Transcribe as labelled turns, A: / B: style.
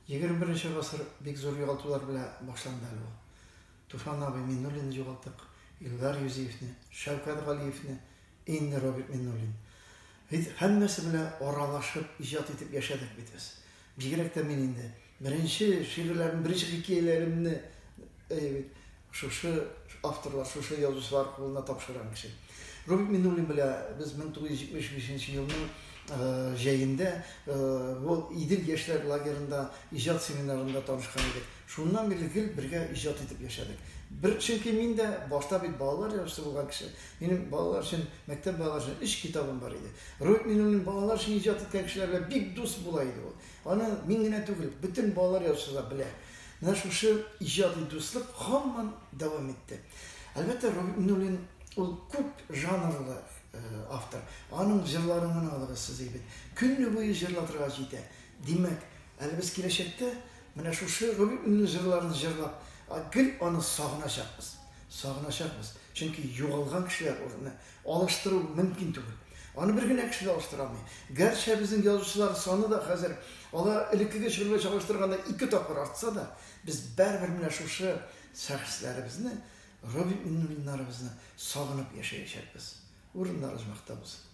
A: 21 гасыр бик зур югалтулар белән башланды әле ул. Туфан абый Миннуллинны югалттык, Илдар Юзиевны, Шәүкәт Галиевны, инде Роберт Миннуллин. Бит һәммәсе белән аралашып, иҗат итеп яшәдек бит без. Бигрәк тә мин инде беренче шигырьләрем, беренче хикәяләремне әйе бит, шушы авторлар, шушы язучылар кулына тапшырган кеше. Роберт Миннуллин белән без 1975 елның җәендә бу Идел яшьләр лагерында иҗат семинарында танышкан идек. Шуннан бирле гел бергә иҗат итеп яшәдек. Бер, чөнки мин дә башта бит балалар язучысы булган кеше. Минем балалар өчен, мәктәп балалар өчен өч китабым бар иде. Роберт Миннуллин балалар өчен иҗат иткән кешеләр белән бик дус була иде ул. Аны мин генә түгел, бөтен балалар язучысы да белә. Менә шушы иҗади дуслык һаман дәвам итте. Әлбәттә, Роберт Миннуллин ул күп жанрлы автор. Аның җырларын гына алыгыз сез бит. Көне буе җырлатырга җитә. Димәк, әле без киләчәктә менә шушы Роберт Миннуллин җырларын җырлап, гел аны сагыначакбыз. Сагыначакбыз. Чөнки югалган кешеләр урыны алыштыру мөмкин түгел. Аны бер генә кеше дә алыштыра алмый. Гәрчә безнең язучылар саны да хәзер алар элеккеге чор белән чагыштырганда ике тапкыр артса да, без барыбер менә шушы шәхесләребезне, Роберт Миннуллиннарыбызны сагынып яшәячәкбез. Урыннары оҗмахта булсын.